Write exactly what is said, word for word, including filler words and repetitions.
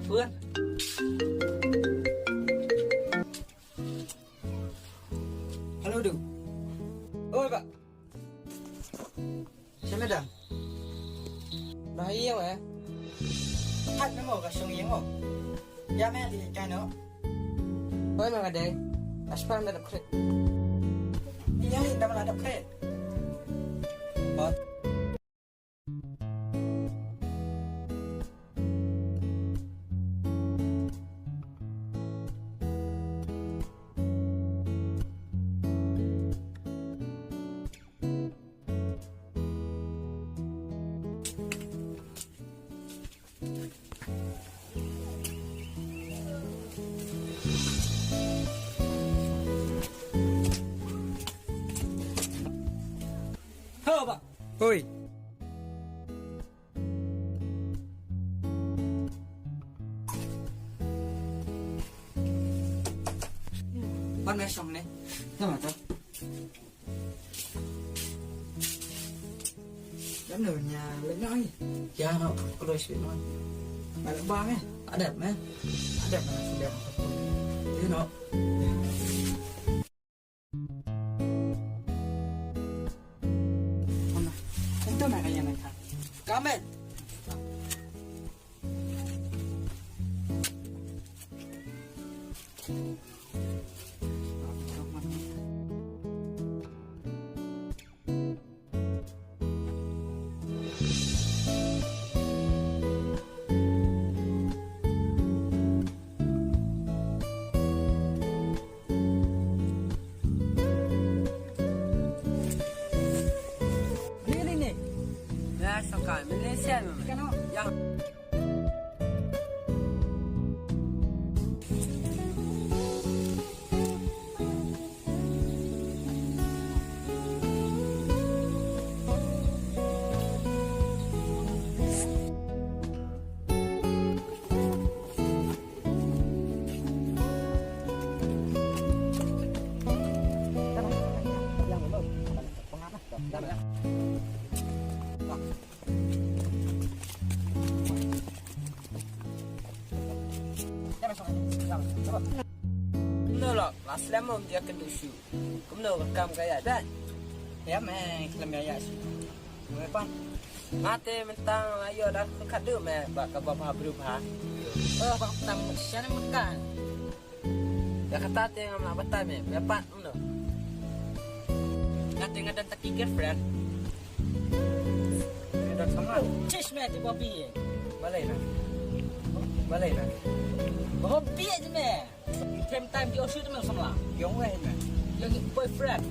Pun. Hello, du. Oi, ba. Sha madam. Ba ïeng eh. Hat namo ka shong ïeng mo. Ya me di kai no. Oi, ma ka dei. Aspam da dap kret. Iya, ita malah dap kret. Bot. Ho, ba. Oi. Ban me shong ne. Tama ta. Dam no nya le no ai. Ya no, close bit no. Ba ba me. Adap me. Adap me. Adap. You know. Ito na kaya na ka. Kamen. Ni ni ni. Ya, sangkai Malaysia ni. Kano? Ya. Kumno lo, la slem mo ym jia kynduh shuh. Kumno ka kam ka ïaid bad? Ïa me, slem ïa ïa shuh. Me pan. Nga te mynta nga ïoh da ka khadduh me ba kaba bha briew bha. Oh, ba tam shan me kan. Ïa kata te ngam lah batai me, me pat kumno. Nga te nga don taki girlfriend. Nga don sama. Chish me te Bobby. Balei na. Balei na. Bobby aja me. Prime time di osu te me samla. Yong wei me. Yang boyfriend.